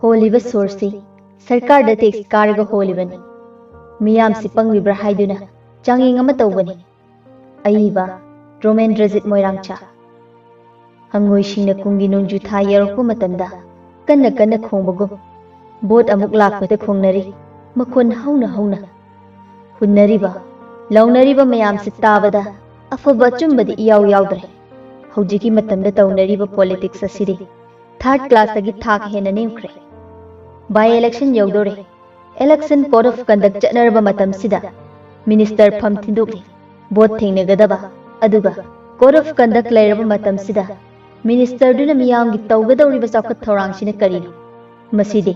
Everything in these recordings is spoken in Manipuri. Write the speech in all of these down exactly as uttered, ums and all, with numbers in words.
ꯍꯣꯜꯂꯤꯕ ꯁꯣꯔꯁꯤ ꯁꯔꯀꯥꯔꯗ ꯇꯦꯛꯁ ꯀꯥꯔꯒ ꯍꯣꯜꯂꯤꯕꯅꯤ꯫ ꯃꯤꯌꯥꯝꯁꯤ ꯄꯪꯂꯤꯕ꯭ꯔꯥ ꯍꯥꯏꯗꯨꯅ ꯆꯥꯡꯌꯦꯡ ꯑꯃ ꯇꯧꯕꯅꯤ꯫ ꯑꯏꯕ ꯔꯣꯃꯦꯟꯗ꯭ꯔꯖꯤꯠ ꯃꯣꯏꯔꯥꯡꯆꯥ꯫ ꯍꯪꯉꯣꯏꯁꯤꯡꯅ ꯀꯨꯝꯒꯤ ꯅꯣꯡꯖꯨ ꯊꯥ ꯌꯧꯔꯛꯄ ꯃꯇꯝꯗ ꯀꯟꯅ ꯀꯟꯅ ꯈꯣꯡꯕꯒꯨꯝ ꯕꯣꯠ ꯑꯃꯨꯛ ꯂꯥꯛꯄꯗ ꯈꯣꯡꯅꯔꯤ, ꯃꯈꯣꯟ ꯍꯧꯅ ꯍꯧꯅ꯫ ꯍꯨꯟꯅꯔꯤꯕ, ꯂꯥꯎꯅꯔꯤꯕ ꯃꯌꯥꯝꯁꯤ ꯇꯥꯕꯗ ꯑꯐꯕ ꯑꯆꯨꯝꯕꯗꯤ ꯏꯌꯥꯎ ꯌꯥꯎꯗ꯭ꯔꯦ꯫ ꯍꯧꯖꯤꯛꯀꯤ ꯃꯇꯝꯗ ꯇꯧꯅꯔꯤꯕ ꯄꯣꯂꯤꯇꯤꯛꯁ ꯑꯁꯤꯗꯤ ꯊꯥꯔꯠ ꯀ꯭ꯂꯥꯁꯇꯒꯤ ꯊꯥꯛ ꯍꯦꯟꯅ ꯅꯦꯝꯈ꯭ꯔꯦ꯫ ꯕꯥꯏ ꯏꯂꯦꯛꯁꯟ ꯌꯧꯗꯣꯔꯦ꯫ ꯏꯂꯦꯛꯁꯟ ꯀꯣꯗ ꯑꯣꯐ ꯀꯟꯗꯛ ꯆꯠꯅꯔꯕ ꯃꯇꯝꯁꯤꯗ ꯃꯤꯅꯤꯁꯇꯔ ꯐꯝ ꯊꯤꯟꯗꯣꯛꯂꯤ꯫ ꯚꯣꯠ ꯊꯦꯡꯅꯒꯗꯕ, ꯑꯗꯨꯒ ꯀꯣꯗ ꯑꯣꯐ ꯀꯟꯗꯛ ꯂꯩꯔꯕ ꯃꯇꯝꯁꯤꯗ ꯃꯤꯅꯤꯁꯇꯔꯗꯨꯅ ꯃꯤꯌꯥꯝꯒꯤ ꯇꯧꯒꯗꯧꯔꯤꯕ ꯆꯥꯎꯈꯠ ꯊꯧꯔꯥꯡꯁꯤꯅ ꯀꯔꯤꯅꯣ? ꯃꯁꯤꯗꯤ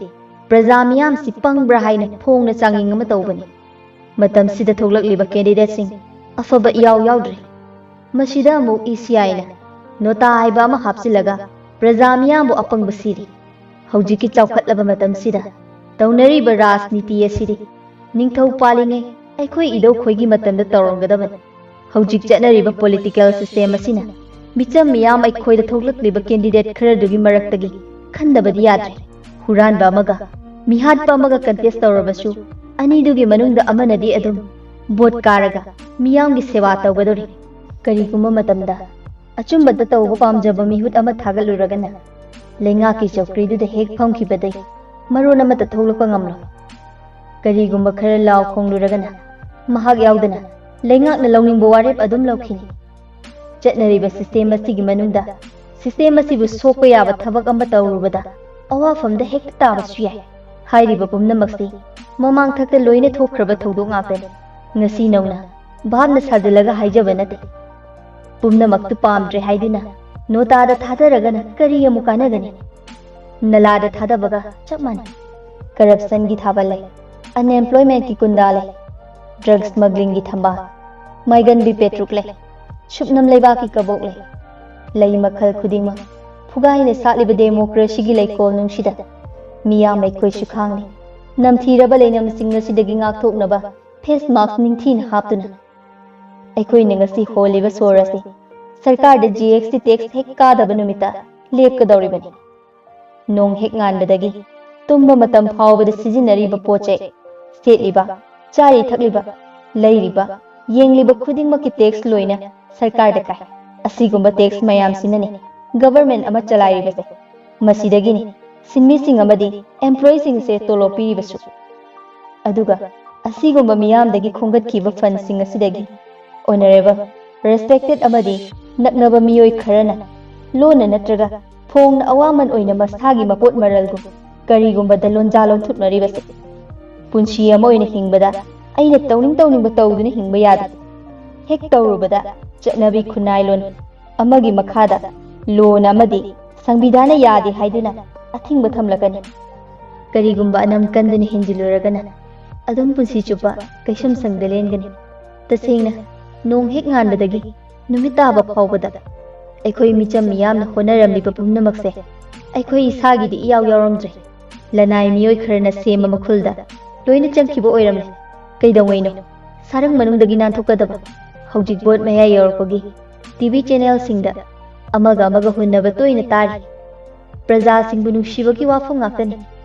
ꯄ꯭ꯔꯖꯥ ꯃꯤꯌꯥꯝꯁꯤ ꯄꯪꯕ꯭ꯔꯥ ꯍꯥꯏꯅ ꯐꯣꯡꯅ ꯆꯥꯡꯌꯦꯡ ꯑꯃ ꯇꯧꯕꯅꯤ꯫ ꯃꯇꯝꯁꯤꯗ ꯊꯣꯛꯂꯛꯂꯤꯕ ꯀꯦꯟꯗꯤꯗꯦꯠꯁꯤꯡ ꯑꯐꯕ ꯏꯌꯥꯎ ꯌꯥꯎꯗ꯭ꯔꯦ꯫ ꯃꯁꯤꯗ ꯑꯃꯨꯛ ꯏ ꯁꯤ ꯑꯥꯏꯅ ꯅꯣꯇꯥ ꯍꯥꯏꯕ ꯑꯃ ꯍꯥꯞꯆꯤꯜꯂꯒ ꯄ꯭ꯔꯖꯥ ꯃꯤꯌꯥꯝꯕꯨ ꯑꯄꯪꯕ ꯁꯤꯔꯤ꯫ ꯍꯧꯖꯤꯛꯀꯤ ꯆꯥꯎꯈꯠꯂꯕ ꯃꯇꯝꯁꯤꯗ ꯇꯧꯅꯔꯤꯕ ꯔꯥꯖꯅꯤꯇꯤ ꯑꯁꯤꯗꯤ ꯅꯤꯡꯊꯧ ꯄꯥꯜꯂꯤꯉꯩ ꯑꯩꯈꯣꯏ ꯏꯙꯧꯈꯣꯏꯒꯤ ꯃꯇꯝꯗ ꯇꯧꯔꯝꯒꯗꯕꯅꯤ꯫ ꯍꯧꯖꯤꯛ ꯆꯠꯅꯔꯤꯕ ꯄꯣꯂꯤꯇꯤꯀꯦꯜ ꯁꯤꯁꯇꯦꯝ ꯑꯁꯤꯅ ꯃꯤꯆꯝ ꯃꯤꯌꯥꯝ ꯑꯩꯈꯣꯏꯗ ꯊꯣꯛꯂꯛꯂꯤꯕ ꯀꯦꯟꯗꯤꯗꯦꯠ ꯈꯔꯗꯨꯒꯤ ꯃꯔꯛꯇꯒꯤ ꯈꯟꯗꯕꯗꯤ ꯌꯥꯗ꯭ꯔꯦ꯫ ꯍꯨꯔꯥꯟꯕ ꯑꯃꯒ ꯃꯤꯍꯥꯠꯄ ꯑꯃꯒ ꯀꯟꯇꯦꯁ ꯇꯧꯔꯕꯁꯨ ꯑꯅꯤꯗꯨꯒꯤ ꯃꯅꯨꯡꯗ ꯑꯃꯅꯗꯤ ꯑꯗꯨꯝ ꯚꯣꯠ ꯀꯥꯔꯒ ꯃꯤꯌꯥꯝꯒꯤ ꯁꯦꯕꯥ ꯇꯧꯒꯗꯧꯔꯤ꯫ ꯀꯔꯤꯒꯨꯝꯕ ꯃꯇꯝꯗ ꯑꯆꯨꯝꯕꯇ ꯇꯧꯕ ꯄꯥꯝꯖꯕ ꯃꯤꯍꯨꯠ ꯑꯃ ꯊꯥꯒꯠꯂꯨꯔꯒꯅ ꯂꯩꯉꯥꯛꯀꯤ ꯆꯧꯀ꯭ꯔꯤꯗꯨꯗ ꯍꯦꯛ ꯐꯝꯈꯤꯕꯗꯩ ꯃꯔꯣꯟ ꯑꯃꯠꯇ ꯊꯣꯛꯂꯛꯄ ꯉꯝꯂꯣꯏ꯫ ꯀꯔꯤꯒꯨꯝꯕ ꯈꯔ ꯂꯥꯎ ꯈꯣꯡꯂꯨꯔꯒꯅ ꯃꯍꯥꯛ ꯌꯥꯎꯗꯅ ꯂꯩꯉꯥꯛꯅ ꯂꯧꯅꯤꯡꯕ ꯋꯥꯔꯦꯞ ꯑꯗꯨꯝ ꯂꯧꯈꯤꯅꯤ꯫ ꯆꯠꯅꯔꯤꯕ ꯁꯤꯁꯇꯦꯝ ꯑꯁꯤꯒꯤ ꯃꯅꯨꯡꯗ ꯁꯤꯁꯇꯦꯝ ꯑꯁꯤꯕꯨ ꯁꯣꯛꯄ ꯌꯥꯕ ꯊꯕꯛ ꯑꯃ ꯇꯧꯔꯨꯕꯗ ꯑꯋꯥꯐꯝꯗ ꯍꯦꯛꯇ ꯇꯥꯕꯁꯨ ꯌꯥꯏ꯫ ꯍꯥꯏꯔꯤꯕ ꯄꯨꯝꯅꯃꯛꯁꯤ ꯃꯃꯥꯡꯊꯛꯇ ꯂꯣꯏꯅ ꯊꯣꯛꯈ꯭ꯔꯕ ꯊꯧꯗꯣꯛ ꯉꯥꯛꯇꯅꯤ꯫ ꯉꯁꯤ ꯅꯧꯅ ꯚꯥꯞꯅ ꯁꯥꯖꯤꯜꯂꯒ ꯍꯥꯏꯖꯕ ꯅꯠꯇꯦ꯫ ꯄꯨꯝꯅꯃꯛꯇꯨ ꯄꯥꯝꯗ꯭ꯔꯦ ꯍꯥꯏꯗꯨꯅ ꯅꯣꯇꯥꯗ ꯊꯥꯗꯔꯒꯅ ꯀꯔꯤ ꯑꯃꯨꯛ ꯀꯥꯟꯅꯒꯅꯤ? ꯅꯂꯥꯗ ꯊꯥꯗꯕꯒ ꯆꯞ ꯃꯥꯟꯅꯩ꯫ ꯀꯔꯞꯁꯟꯒꯤ ꯊꯥꯕꯜ ꯂꯩ, ꯑꯟꯑꯦꯝꯄ꯭ꯂꯣꯏꯃꯦꯟꯠꯀꯤ ꯀꯨꯟꯗꯥ ꯂꯩ, ꯗ꯭ꯔꯒ ꯁ꯭ꯃꯒ꯭ꯂꯤꯡꯒꯤ ꯊꯝꯕꯥꯜ, ꯃꯥꯏꯒꯟꯕꯤ ꯄꯦꯇ꯭ꯔꯨꯛ ꯂꯩ, ꯁꯨꯞꯅꯝ ꯂꯩꯕꯥꯛꯀꯤ ꯀꯕꯣꯛ ꯂꯩ꯫ ꯂꯩ ꯃꯈꯜ ꯈꯨꯗꯤꯡꯃꯛ ꯐꯨꯒꯥꯏꯅ ꯁꯥꯠꯂꯤꯕ ꯗꯦꯃꯣꯀ꯭ꯔꯦꯁꯤꯒꯤ ꯂꯩꯀꯣꯜꯅꯨꯡꯁꯤꯗ ꯃꯤꯌꯥꯝ ꯑꯩꯈꯣꯏꯁꯨ ꯈꯥꯡꯂꯤ꯫ ꯅꯝꯊꯤꯔꯕ ꯂꯩꯅꯝꯁꯤꯡ ꯑꯁꯤꯗꯒꯤ ꯉꯥꯛꯊꯣꯛꯅꯕ ꯐꯦꯁ ꯃꯥꯁꯛ ꯅꯤꯡꯊꯤꯅ ꯍꯥꯞꯇꯨꯅ ꯑꯩꯈꯣꯏꯅ ꯉꯁꯤ ꯍꯣꯜꯂꯤꯕ ꯁꯣꯔ ꯑꯁꯤ ꯁꯔꯀꯥꯔꯗ ꯖꯤ ꯑꯦꯁ ꯇꯤ ꯇꯦꯛꯁ ꯍꯦꯛ ꯀꯥꯗꯕ ꯅꯨꯃꯤꯠꯇ ꯂꯦꯞꯀꯗꯧꯔꯤꯕꯅꯤ꯫ ꯅꯣꯡ ꯍꯦꯛ ꯉꯥꯟꯕꯗꯒꯤ ꯇꯨꯝꯕ ꯃꯇꯝ ꯐꯥꯎꯕꯗ ꯁꯤꯖꯤꯟꯅꯔꯤꯕ ꯄꯣꯠ ꯆꯩ, ꯁꯦꯠꯂꯤꯕ, ꯆꯥꯔꯤ ꯊꯛꯂꯤꯕ, ꯂꯩꯔꯤꯕ, ꯌꯦꯡꯂꯤꯕ ꯈꯨꯗꯤꯡꯃꯛꯀꯤ ꯇꯦꯛꯁ ꯂꯣꯏꯅ ꯁꯔꯀꯥꯔꯗ ꯀꯥꯏ꯫ ꯑꯁꯤꯒꯨꯝꯕ ꯇꯦꯛꯁ ꯃꯌꯥꯝꯁꯤꯅꯅꯤ ꯒꯚꯔꯟꯃꯦꯟꯠ ꯑꯃ ꯆꯂꯥꯏꯔꯤꯕꯁꯦ꯫ ꯃꯁꯤꯗꯒꯤꯅꯤ ꯁꯤꯟꯃꯤꯁꯤꯡ ꯑꯃꯗꯤ ꯑꯦꯝꯄ꯭ꯂꯣꯌꯤꯁꯤꯡꯁꯦ ꯇꯣꯂꯣꯞ ꯄꯤꯔꯤꯕꯁꯨ꯫ ꯑꯗꯨꯒ ꯑꯁꯤꯒꯨꯝꯕ ꯃꯤꯌꯥꯝꯗꯒꯤ ꯈꯣꯝꯒꯠꯈꯤꯕ ꯐꯟꯁꯤꯡ ꯑꯁꯤꯗꯒꯤ ꯑꯣꯅꯔꯦꯕꯜ, ꯔꯦꯁꯄꯦꯛꯇꯦꯗ ꯑꯃꯗꯤ ꯅꯛꯅꯕ ꯃꯤꯑꯣꯏ ꯈꯔꯅ ꯂꯣꯟꯅ ꯅꯠꯇ꯭ꯔꯒ ꯐꯣꯡꯅ ꯑꯋꯥꯃꯟ ꯑꯣꯏꯅ ꯃꯁꯥꯒꯤ ꯃꯄꯣꯠ ꯃꯔꯜꯒꯨꯝ ꯀꯔꯤꯒꯨꯝꯕꯗ ꯂꯣꯟꯖꯥ ꯂꯣꯟꯊꯨꯞꯅꯔꯤꯕꯁꯦ꯫ ꯄꯨꯟꯁꯤ ꯑꯃ ꯑꯣꯏꯅ ꯍꯤꯡꯕꯗ ꯑꯩꯅ ꯇꯧꯅꯤꯡ ꯇꯧꯅꯤꯡꯕ ꯇꯧꯗꯨꯅ ꯍꯤꯡꯕ ꯌꯥꯗꯦ꯫ ꯍꯦꯛ ꯇꯧꯔꯨꯕꯗ ꯆꯠꯅꯕꯤ ꯈꯨꯟꯅꯥꯏꯂꯣꯟ ꯑꯃꯒꯤ ꯃꯈꯥꯗ ꯂꯣꯟ ꯑꯃꯗꯤ ꯁꯪꯕꯤꯙꯥꯅ ꯌꯥꯗꯦ ꯍꯥꯏꯗꯨꯅ ꯑꯊꯤꯡꯕ ꯊꯝꯂꯛꯀꯅꯤ꯫ ꯀꯔꯤꯒꯨꯝꯕ ꯑꯅꯝ ꯀꯟꯗꯨꯅ ꯍꯦꯟꯖꯤꯜꯂꯨꯔꯒꯅ ꯑꯗꯨꯝ ꯄꯨꯟꯁꯤ ꯆꯨꯞꯄ ꯀꯩꯁꯨꯝ ꯁꯪꯗ ꯂꯦꯟꯒꯅꯤ꯫ ꯇꯁꯦꯡꯅ ꯅꯣꯡ ꯍꯦꯛ ꯉꯥꯟꯕꯗꯒꯤ ꯅꯨꯃꯤꯠ ꯇꯥꯕ ꯐꯥꯎꯕꯗ ꯑꯩꯈꯣꯏ ꯃꯤꯆꯝ ꯃꯤꯌꯥꯝꯅ ꯍꯣꯠꯅꯔꯝꯂꯤꯕ ꯄꯨꯝꯅꯃꯛꯁꯦ ꯑꯩꯈꯣꯏ ꯏꯁꯥꯒꯤꯗꯤ ꯏꯌꯥꯎ ꯌꯥꯎꯔꯝꯗ꯭ꯔꯦ꯫ ꯂꯅꯥꯏ ꯃꯤꯑꯣꯏ ꯈꯔꯅ ꯁꯦꯝꯕ ꯃꯈꯨꯜꯗ ꯂꯣꯏꯅ ꯆꯪꯈꯤꯕ ꯑꯣꯏꯔꯝꯂꯦ꯫ ꯀꯩꯗꯧꯉꯩꯅꯣ ꯁꯥꯔꯪ ꯃꯅꯨꯡꯗꯒꯤ ꯅꯥꯟꯊꯣꯛꯀꯗꯕ? ꯍꯧꯖꯤꯛ ꯚꯣꯠ ꯃꯌꯥ ꯌꯧꯔꯛꯄꯒꯤ ꯇꯤ ꯚꯤ ꯆꯦꯅꯦꯜꯁꯤꯡꯗ ꯑꯃꯒ ꯑꯃꯒ ꯍꯨꯟꯅꯕ ꯇꯣꯏꯅ ꯇꯥꯔꯤ꯫ ꯄ꯭ꯔꯖꯥꯁꯤꯡꯕꯨ ꯅꯨꯡꯁꯤꯕꯒꯤ ꯋꯥꯐꯝ ꯉꯥꯛꯇꯅꯤ꯫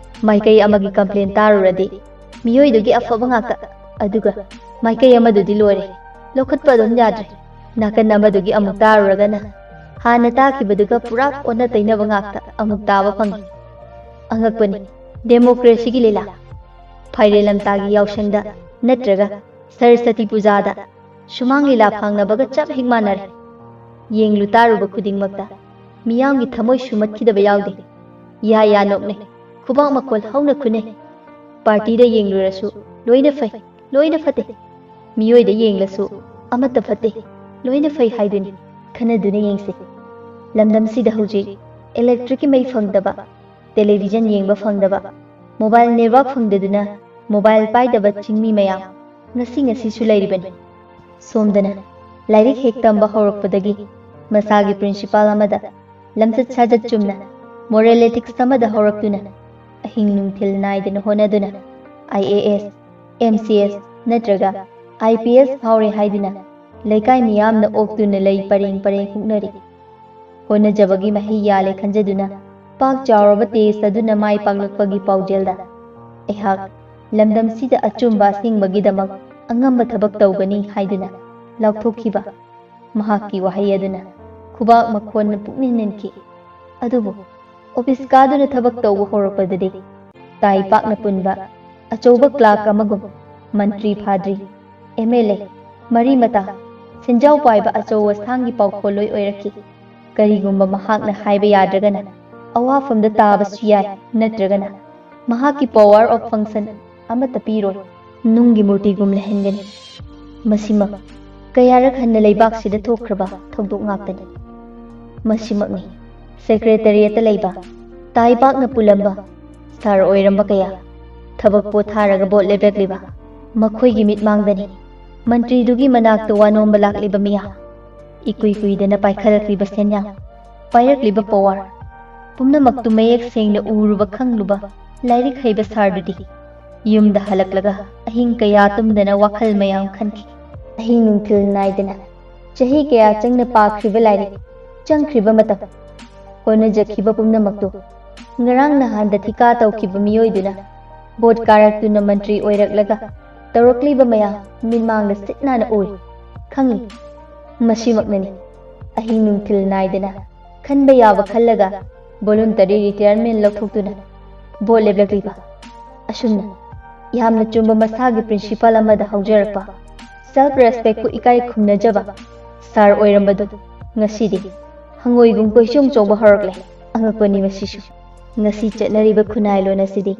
ꯃꯥꯏꯀꯩ ꯑꯃꯒꯤ ꯀꯝꯄ꯭ꯂꯦꯟ ꯇꯥꯔꯨꯔꯗꯤ ꯃꯤꯑꯣꯏꯗꯨꯒꯤ ꯑꯐꯕ ꯉꯥꯛꯇ, ꯑꯗꯨꯒ ꯃꯥꯏꯀꯩ ꯑꯃꯗꯨꯗꯤ ꯂꯣꯏꯔꯦ, ꯂꯧꯈꯠꯄ ꯑꯗꯨꯝ ꯌꯥꯗ꯭ꯔꯦ꯫ ꯅꯥꯀꯟ ꯑꯃꯗꯨꯒꯤ ꯑꯃꯨꯛ ꯇꯥꯔꯨꯔꯒꯅ ꯍꯥꯟꯅ ꯇꯥꯈꯤꯕꯗꯨꯒ ꯄꯨꯔꯥ ꯑꯣꯟꯅ ꯇꯩꯅꯕ ꯉꯥꯛꯇ ꯑꯃꯨꯛ ꯇꯥꯕ ꯐꯪꯉꯤ꯫ ꯑꯉꯛꯄꯅꯤ ꯗꯦꯃꯣꯀ꯭ꯔꯦꯁꯤꯒꯤ ꯂꯤꯂꯥ꯫ ꯐꯥꯏꯔꯦꯜ ꯂꯝꯇꯥꯒꯤ ꯌꯥꯎꯁꯪꯗ ꯅꯠꯇ꯭ꯔꯒ ꯁꯔꯁꯇꯤ ꯄꯨꯖꯥꯗ ꯁꯨꯃꯥꯡ ꯂꯤꯂꯥ ꯐꯥꯡꯅꯕꯒ ꯆꯞ ꯍꯦꯛ ꯃꯥꯟꯅꯔꯦ꯫ ꯌꯦꯡꯂꯨ ꯇꯥꯔꯨꯕ ꯈꯨꯗꯤꯡꯃꯛꯇ ꯃꯤꯌꯥꯝꯒꯤ ꯊꯃꯣꯏ ꯁꯨꯝꯍꯠꯈꯤꯗꯕ ꯌꯥꯎꯗꯦ꯫ ꯌꯥ ꯌꯥ ꯅꯣꯛꯅꯩ, ꯈꯨꯕꯥꯛ ꯃꯈꯣꯜ ꯍꯧꯅ ꯈꯨꯅꯩ꯫ ꯄꯥꯔꯇꯤꯗ ꯌꯦꯡꯂꯨꯔꯁꯨ ꯂꯣꯏꯅ ꯐꯩ, ꯂꯣꯏꯅ ꯐꯠꯇꯦ꯫ ꯃꯤꯑꯣꯏꯗ ꯌꯦꯡꯂꯁꯨ ꯑꯃꯠꯇ ꯐꯠꯇꯦ, ꯂꯣꯏꯅ ꯐꯩ ꯍꯥꯏꯗꯨꯅꯤ꯫ ꯈꯟꯅꯗꯨꯅ ꯌꯦꯡꯁꯤ꯫ ꯂꯝꯗꯝꯁꯤꯗ ꯍꯧꯖꯤꯛ ꯏꯂꯦꯛꯇ꯭ꯔꯤꯛꯀꯤ ꯃꯩ ꯐꯪꯗꯕ, ꯇꯦꯂꯤꯚꯤꯖꯟ ꯌꯦꯡꯕ ꯐꯪꯗꯕ, ꯃꯣꯕꯥꯏꯜ ꯅꯦꯠꯋꯥꯔꯛ ꯐꯪꯗꯗꯨꯅ ꯃꯣꯕꯥꯏꯜ ꯄꯥꯏꯗꯕ ꯆꯤꯡꯃꯤ ꯃꯌꯥꯝ ꯉꯁꯤ ꯉꯁꯤꯁꯨ ꯂꯩꯔꯤꯕꯅꯤ꯫ ꯁꯣꯝꯗꯅ ꯂꯥꯏꯔꯤꯛ ꯍꯦꯛ ꯇꯝꯕ ꯍꯧꯔꯛꯄꯗꯒꯤ ꯃꯁꯥꯒꯤ ꯄ꯭ꯔꯤꯟꯁꯤꯄꯥꯜ ꯑꯃꯗ ꯂꯝꯆꯠ ꯁꯥꯖꯠ ꯆꯨꯝꯅ ꯃꯣꯔꯦꯜ ꯑꯦꯊꯤꯛꯁ ꯑꯃꯗ ꯍꯧꯔꯛꯇꯨꯅ ꯑꯍꯤꯡ ꯅꯨꯡꯊꯤꯜ ꯅꯥꯏꯗꯅ ꯍꯣꯠꯅꯗꯨꯅ I A S, M C S ꯅꯠꯇ꯭ꯔꯒ ꯑꯥꯏ ꯄꯤ ꯑꯦꯁ ꯐꯥꯎꯔꯦ ꯍꯥꯏꯗꯨꯅ ꯂꯩꯀꯥꯏ ꯃꯤꯌꯥꯝꯅ ꯑꯣꯛꯇꯨꯅ ꯂꯩ ꯄꯔꯦꯡ ꯄꯔꯦꯡ ꯍꯨꯛꯅꯔꯤ꯫ ꯍꯣꯠꯅꯖꯕꯒꯤ ꯃꯍꯩ ꯌꯥꯜꯂꯦ ꯈꯟꯖꯗꯨꯅ ꯄꯥꯛ ꯆꯥꯎꯔꯕ ꯇꯦꯁ ꯑꯗꯨꯅ ꯃꯥꯏ ꯄꯥꯛꯂꯛꯄꯒꯤ ꯄꯥꯎꯖꯦꯜꯗ ꯑꯩꯍꯥꯛ ꯂꯝꯗꯝꯁꯤꯗ ꯑꯆꯨꯝꯕ ꯑꯁꯦꯡꯕꯒꯤꯗꯃꯛ ꯑꯉꯝꯕ ꯊꯕꯛ ꯇꯧꯒꯅꯤ ꯍꯥꯏꯗꯨꯅ ꯂꯥꯎꯊꯣꯛꯈꯤꯕ ꯃꯍꯥꯛꯀꯤ ꯋꯥꯍꯩ ꯑꯗꯨꯅ ꯈꯨꯕꯥꯛ ꯃꯈꯣꯟꯅ ꯄꯨꯛꯅꯤꯡ ꯅꯤꯟꯈꯤ꯫ ꯑꯗꯨꯕꯨ ꯑꯣꯐꯤꯁ ꯀꯥꯗꯨꯅ ꯊꯕꯛ ꯇꯧꯕ ꯍꯧꯔꯛꯄꯗꯗꯤ ꯇꯥꯏ ꯄꯥꯛꯅ ꯄꯨꯟꯕ ꯑꯆꯧꯕ clerk ꯑꯃꯒꯨꯝ Mantri, ꯐꯥꯗ꯭ꯔꯤ, M L A, ꯃꯔꯤ ꯃꯇꯥ, ꯁꯦꯟꯖꯥꯎ ꯄꯥꯏꯕ ꯑꯆꯧ ꯑꯁꯥꯡꯒꯤ ꯄꯥꯎꯈꯣꯜꯂꯣꯏ ꯑꯣꯏꯔꯛꯈꯤ꯫ ꯀꯔꯤꯒꯨꯝꯕ ꯃꯍꯥꯛꯅ ꯍꯥꯏꯕ ꯌꯥꯗ꯭ꯔꯒꯅ ꯑꯋꯥꯐꯝꯗ ꯇꯥꯕꯁꯨ ꯌꯥꯏ, ꯅꯠꯇ꯭ꯔꯒꯅ ꯃꯍꯥꯛꯀꯤ power of function ꯑꯃꯠꯇ ꯄꯤꯔꯣꯏ, ꯅꯨꯡꯒꯤ ꯃꯨꯔꯇꯤꯒꯨꯝ ꯂꯩꯍꯟꯒꯅꯤ꯫ ꯃꯁꯤꯃꯛ ꯀꯌꯥꯔꯛ ꯍꯟꯅ ꯂꯩꯕꯥꯛꯁꯤꯗ ꯊꯣꯛꯈ꯭ꯔꯕ ꯊꯧꯗꯣꯛ ꯉꯥꯛꯇꯅꯤ꯫ ꯃꯁꯤꯃꯛꯅꯤ ꯁꯦꯀ꯭ꯔꯦꯇꯔꯤꯌꯦꯠꯇ ꯂꯩꯕ ꯇꯥꯏ ꯄꯥꯛꯅ ꯄꯨꯜꯂꯝꯕ ꯁꯥꯔ ꯑꯣꯏꯔꯝꯕ ꯀꯌꯥ ꯊꯕꯛ ꯄꯣꯊꯥꯔꯒ ꯚꯣꯠ ꯂꯦꯞꯂꯛꯂꯤꯕ ꯃꯈꯣꯏꯒꯤ ꯃꯤꯠꯃꯥꯡꯗꯅꯤ ꯃꯟꯇ꯭ꯔꯤꯗꯨꯒꯤ ꯃꯅꯥꯛꯇ ꯋꯥ ꯅꯣꯝꯕ ꯂꯥꯛꯂꯤꯕ ꯃꯤꯌꯥꯝ꯫ ꯏꯀꯨꯏ ꯀꯨꯏꯗꯅ ꯄꯥꯏꯈꯠꯂꯛꯂꯤꯕ ꯁꯦꯟꯌꯥꯝ, ꯄꯥꯏꯔꯛꯂꯤꯕ power ꯄꯨꯝꯅꯃꯛꯇꯨ ꯃꯌꯦꯛ ꯁꯦꯡꯅ ꯎꯔꯨꯕ ꯈꯪꯂꯨꯕ ꯂꯥꯏꯔꯤꯛ ꯍꯩꯕ ꯁꯥꯔꯗꯨꯗꯤ ꯌꯨꯝꯗ ꯍꯜꯂꯛꯂꯒ ꯑꯍꯤꯡ ꯀꯌꯥ ꯇꯨꯝꯗꯅ ꯋꯥꯈꯜ ꯃꯌꯥꯝ ꯈꯟꯈꯤ꯫ ꯑꯍꯤꯡ ꯅꯨꯡꯊꯤꯜ ꯅꯥꯏꯗꯅ ꯆꯍꯤ ꯀꯌꯥ ꯆꯪꯅ ꯄꯥꯈ꯭ꯔꯤꯕ ꯂꯥꯏꯔꯤꯛ, ꯆꯪꯈ꯭ꯔꯤꯕ ꯃꯇꯝ, ꯍꯣꯠꯅꯖꯈꯤꯕ ꯄꯨꯝꯅꯃꯛꯇꯨ ꯉꯔꯥꯡ ꯅꯍꯥꯟꯗ ꯊꯤꯀꯥ ꯇꯧꯈꯤꯕ ꯃꯤꯑꯣꯏꯗꯨꯅ ꯚꯣꯠ ꯀꯥꯔꯛꯇꯨꯅ ꯃꯟꯇ꯭ꯔꯤ ꯑꯣꯏꯔꯛꯂꯒ ꯇꯧꯔꯛꯂꯤꯕ ꯃꯌꯥꯝ ꯃꯤꯠꯃꯥꯡꯗ ꯁꯤꯠ ꯅꯥꯟꯅ ꯎꯏ, ꯈꯪꯏ꯫ ꯃꯁꯤꯃꯛꯅꯅꯤ ꯑꯍꯤꯡ ꯅꯨꯡꯊꯤꯜ ꯅꯥꯏꯗꯅ ꯈꯟꯕ ꯌꯥꯕ ꯈꯜꯂꯒ voluntary retirement ꯂꯧꯊꯣꯛꯇꯨꯅ ꯚꯣꯠ ꯂꯦꯞꯂꯛꯂꯤꯕ꯫ ꯑꯁꯨꯝꯅ ꯌꯥꯝꯅ ꯆꯨꯝꯕ ꯃꯁꯥꯒꯤ principle ꯑꯃꯗ ꯍꯧꯖꯔꯛꯄ self respectꯄꯨ ꯏꯀꯥꯏ ꯈꯨꯝꯅꯖꯕ ꯁꯥꯔ ꯑꯣꯏꯔꯝꯕꯗꯨ ꯉꯁꯤꯗꯤ ꯍꯪꯉꯣꯏꯒꯨꯝ ꯀꯣꯏꯆꯣꯡ ꯆꯣꯡꯕ ꯍꯧꯔꯛꯂꯦ꯫ ꯑꯉꯛꯄꯅꯤ ꯃꯁꯤꯁꯨ꯫ ꯉꯁꯤ ꯆꯠꯅꯔꯤꯕ ꯈꯨꯟꯅꯥꯏꯂꯣꯟ ꯑꯁꯤꯗꯤ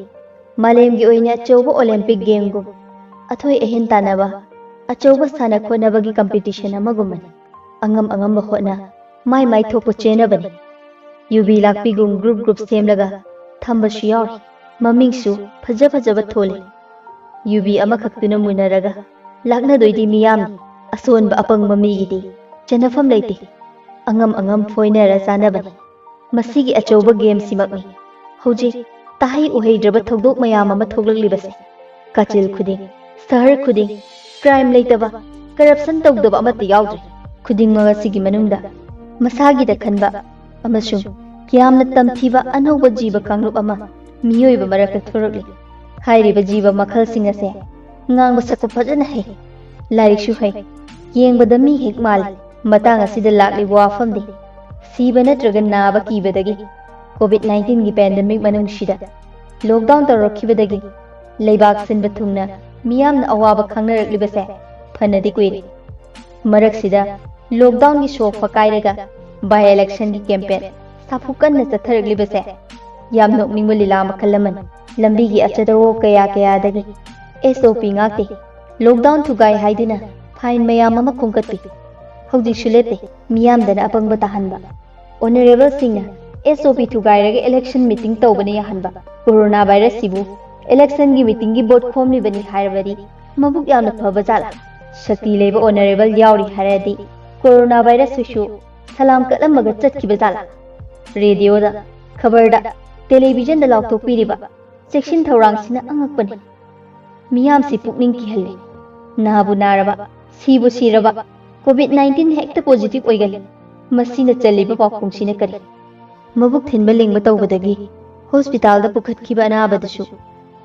ꯃꯥꯂꯦꯝꯒꯤ ꯑꯣꯏꯅ ꯑꯆꯧꯕ Olympic gameꯒꯨꯝ ꯑꯊꯣꯏ ꯑꯍꯦꯟ ꯇꯥꯟꯅꯕ, ꯑꯆꯧꯕ ꯁꯥꯟꯅ ꯈꯣꯠꯅꯕꯒꯤ competition ꯑꯃꯒꯨꯝꯕꯅꯤ꯫ ꯑꯉꯝ ꯑꯉꯝꯕ ꯍꯣꯠꯅ, ꯃꯥꯏ ꯃꯥꯏ ꯊꯣꯛꯄ ꯆꯦꯟꯅꯕꯅꯤ꯫ ꯌꯨꯕꯤ ꯂꯥꯛꯄꯤꯒꯨꯝ group group ꯁꯦꯝꯂꯒ ꯊꯝꯕꯁꯨ ꯌꯥꯎꯔꯤ꯫ ꯃꯃꯤꯡꯁꯨ ꯐꯖ ꯐꯖꯕ ꯊꯣꯜꯂꯤ꯫ ꯌꯨꯕꯤ ꯑꯃꯈꯛꯇꯨꯅ ꯃꯨꯟꯅꯔꯒ ꯂꯥꯛꯅꯗꯣꯏꯗꯤ ꯃꯤꯌꯥꯝꯅꯤ꯫ ꯑꯁꯣꯟꯕ ꯑꯄꯪꯕ ꯃꯤꯒꯤꯗꯤ ꯆꯟꯅꯐꯝ ꯂꯩꯇꯦ꯫ ꯑꯉꯝ ꯑꯉꯝ ꯐꯣꯏꯅꯔ ꯆꯥꯅꯕꯅꯤ꯫ ꯃꯁꯤꯒꯤ ꯑꯆꯧꯕ gameꯁꯤꯃꯛꯅꯤ ꯍꯧꯖꯤꯛ ꯇꯥꯍꯩ ꯎꯍꯩꯗ꯭ꯔꯕ ꯊꯧꯗꯣꯛ ꯃꯌꯥꯝ ꯑꯃ ꯊꯣꯛꯂꯛꯂꯤꯕꯁꯦ꯫ ꯀꯥꯆꯤꯜ ꯈꯨꯗꯤꯡ, ꯁꯍꯔ ꯈꯨꯗꯤꯡ, crime ꯂꯩꯇꯕ, corruption ꯇꯧꯗꯕ ꯑꯃꯠꯇ ꯌꯥꯎꯗ꯭ꯔꯦ꯫ ꯈꯨꯗꯤꯡꯃꯛ ꯑꯁꯤꯒꯤ ꯃꯅꯨꯡꯗ ꯃꯁꯥꯒꯤꯗ ꯈꯟꯕ ꯑꯃꯁꯨꯡ ꯌꯥꯝꯅ ꯇꯝꯊꯤꯕ ꯑꯅꯧꯕ ꯖꯤꯕ ꯀꯥꯡꯂꯨꯞ ꯑꯃ ꯃꯤꯑꯣꯏꯕ ꯃꯔꯛꯇ ꯊꯣꯔꯛꯂꯤ꯫ ꯍꯥꯏꯔꯤꯕ ꯖꯤꯕ ꯃꯈꯜꯁꯤꯡ ꯑꯁꯦ ꯉꯥꯡꯕ ꯁꯛꯄ ꯐꯖꯅ ꯍꯩ, ꯂꯥꯏꯔꯤꯛꯁꯨ ꯍꯩ, ꯌꯦꯡꯕꯗ ꯃꯤ ꯍꯦꯛ ꯃꯥꯜꯂꯤ꯫ ꯃꯇꯥꯡ ꯑꯁꯤꯗ ꯂꯥꯛꯂꯤꯕ ꯋꯥꯐꯝꯗꯤ ꯁꯤꯕ ꯅꯠꯇ꯭ꯔꯒ ꯅꯥꯕ ꯀꯤꯕꯗꯒꯤ COVID nineteenꯒꯤ pandemic ꯃꯅꯨꯡꯁꯤꯗ lockdown ꯇꯧꯔꯛꯈꯤꯕꯗꯒꯤ ꯂꯩꯕꯥꯛ ꯁꯤꯟꯕ ꯊꯨꯡꯅ ꯃꯤꯌꯥꯝꯅ ꯑꯋꯥꯕ ꯈꯪꯅꯔꯛꯂꯤꯕꯁꯦ ꯐꯅꯗꯤ ꯀꯨꯏꯔꯦ꯫ ꯃꯔꯛꯁꯤꯗ lockdownꯒꯤ ꯁꯣꯛ ꯐꯀꯥꯏꯔꯒ by electionꯒꯤ campaign ꯁꯥꯐꯨ ꯀꯟꯅ ꯆꯠꯊꯔꯛꯂꯤꯕꯁꯦ ꯌꯥꯝ ꯅꯣꯛꯅꯤꯡꯕ ꯂꯤꯂꯥ ꯃꯈꯜ ꯑꯃꯅꯤ꯫ ꯂꯝꯕꯤꯒꯤ ꯑꯆꯗꯋꯣ ꯀꯌꯥ ꯀꯌꯥꯗꯒꯤ SOP ꯉꯥꯛꯇꯦ, lockdown ꯊꯨꯒꯥꯏ ꯍꯥꯏꯗꯨꯅ fine ꯃꯌꯥꯝ ꯑꯃ ꯈꯣꯝꯒꯠꯄꯤ꯫ ꯍꯧꯖꯤꯛꯁꯨ ꯂꯦꯞꯇꯦ, ꯃꯤꯌꯥꯝꯗꯅ ꯑꯄꯪꯕ ꯇꯥꯍꯟꯕ꯫ Honourableꯁꯤꯡꯅ SOP ꯊꯨꯒꯥꯏꯔꯒ election meeting ꯇꯧꯕꯅ ꯌꯥꯍꯟꯕ꯫ Corona virusꯁꯤꯕꯨ electionꯒꯤ meetingꯒꯤ vote ꯈꯣꯝꯂꯤꯕꯅꯤ ꯍꯥꯏꯔꯕꯗꯤ ꯃꯕꯨꯛ ꯌꯥꯝꯅ ꯐꯕ ꯖꯥꯠꯂꯥ? ꯁꯛꯇꯤ ꯂꯩꯕ Honourable ꯌꯥꯎꯔꯤ ꯍꯥꯏꯔꯗꯤ Corona virusꯁꯤꯁꯨ ꯁꯂꯥꯝ ꯀꯠꯂꯝꯃꯒ ꯆꯠꯈꯤꯕ ꯖꯥꯠꯂꯥ? Radioꯗ, ꯈꯕꯔꯗ, televisionꯗ ꯂꯥꯎꯊꯣꯛꯄꯤꯔꯤꯕ ꯆꯦꯛꯁꯤꯟ ꯊꯧꯔꯥꯡꯁꯤꯅ ꯑꯉꯛꯄꯅꯤ꯫ ꯃꯤꯌꯥꯝꯁꯤ ꯄꯨꯛꯅꯤꯡ ꯀꯤꯍꯜꯂꯤ꯫ ꯅꯥꯕꯨ ꯅꯥꯔꯕ, ꯁꯤꯕꯨ ꯁꯤꯔꯕ, COVID nineteen ꯍꯦꯛꯇ positive ꯑꯣꯏꯒꯜꯂꯤ꯫ ꯃꯁꯤꯅ ꯆꯜꯂꯤꯕ ꯄꯥꯎꯈꯨꯝꯁꯤꯅ ꯀꯔꯤ? ꯃꯕꯨꯛ ꯊꯤꯟꯕ ꯂꯦꯡꯕ ꯇꯧꯕꯗꯒꯤ hospitalꯗ ꯄꯨꯈꯠꯈꯤꯕ ꯑꯅꯥꯕꯗꯨꯁꯨ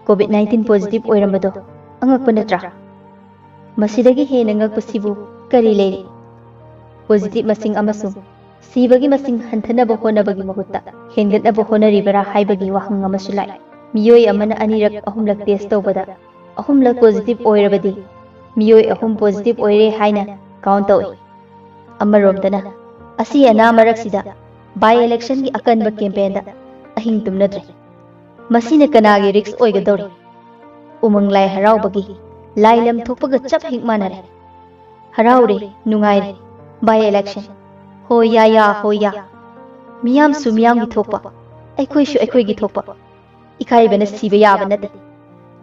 COVID nineteen positive ꯑꯣꯏꯔꯝꯕꯗꯣ ꯑꯉꯛꯄ ꯅꯠꯇ꯭ꯔꯥ? ꯃꯁꯤꯗꯒꯤ ꯍꯦꯟꯅ ꯉꯛꯄꯁꯤꯕꯨ ꯀꯔꯤ ꯂꯩꯔꯤ? Positive ꯃꯁꯤꯡ ꯑꯃꯁꯨꯡ ꯁꯤꯕꯒꯤ ꯃꯁꯤꯡ ꯍꯟꯊꯅꯕ ꯍꯣꯠꯅꯕꯒꯤ ꯃꯍꯨꯠꯇ ꯍꯦꯟꯒꯠꯅꯕ ꯍꯣꯠꯅꯔꯤꯕꯔꯥ ꯍꯥꯏꯕꯒꯤ ꯋꯥꯍꯪ ꯑꯃꯁꯨ ꯂꯥꯛꯏ꯫ ꯃꯤꯑꯣꯏ ꯑꯃꯅ ꯑꯅꯤꯔꯛ ꯑꯍꯨꯝꯂꯛ test ꯇꯧꯕꯗ ꯑꯍꯨꯝꯂꯛ positive ꯑꯣꯏꯔꯕꯗꯤ ꯃꯤꯑꯣꯏ ꯑꯍꯨꯝ positive ꯑꯣꯏꯔꯦ ꯍꯥꯏꯅ count ꯇꯧꯏ꯫ ꯑꯃꯔꯣꯝꯗꯅ ꯑꯁꯤ ꯑꯅꯥ ꯃꯔꯛꯁꯤꯗ by electionꯒꯤ ꯑꯀꯟꯕ campaignꯗ ꯑꯍꯤꯡ ꯇꯨꯝꯅꯗ꯭ꯔꯦ꯫ ꯃꯁꯤꯅ ꯀꯅꯥꯒꯤ risk ꯑꯣꯏꯒꯗꯧꯔꯤ? ꯎꯃꯪ ꯂꯥꯏ ꯍꯔꯥꯎꯕꯒꯤ ꯂꯥꯏ ꯂꯝ ꯊꯣꯛꯄꯒ ꯆꯞ ꯍꯦꯛ ꯃꯥꯟꯅꯔꯦ꯫ ꯍꯔꯥꯎꯔꯦ, ꯅꯨꯡꯉꯥꯏꯔꯦ, by election, ꯍꯣꯏ ꯌꯥ ꯌꯥ, ꯍꯣꯏ ꯌꯥ꯫ ꯃꯤꯌꯥꯝꯁꯨ ꯃꯤꯌꯥꯝꯒꯤ ꯊꯣꯛꯄ, ꯑꯩꯈꯣꯏꯁꯨ ꯑꯩꯈꯣꯏꯒꯤ ꯊꯣꯛꯄ꯫ ꯏꯀꯥꯏꯕꯅ ꯁꯤꯕ ꯌꯥꯕ ꯅꯠꯇꯦ꯫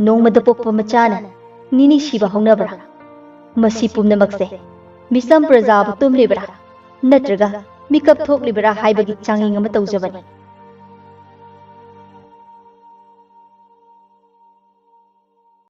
ꯅꯣꯡꯃꯗ ꯄꯣꯛꯄ ꯃꯆꯥꯅ ꯅꯤꯅꯤ ꯁꯤꯕ ꯍꯧꯅꯕ꯭ꯔꯥ? ꯃꯁꯤ ꯄꯨꯝꯅꯃꯛꯁꯦ ꯃꯤꯆꯝ ꯄ꯭ꯔꯖꯥꯕꯨ ꯇꯨꯝꯂꯤꯕ꯭ꯔꯥ ꯅꯠꯇ꯭ꯔꯒ ꯃꯤꯀꯞ ꯊꯣꯛꯂꯤꯕ꯭ꯔꯥ ꯍꯥꯏꯕꯒꯤ ꯆꯥꯡꯌꯦꯡ ꯑꯃ ꯇꯧꯖꯕꯅꯤ꯫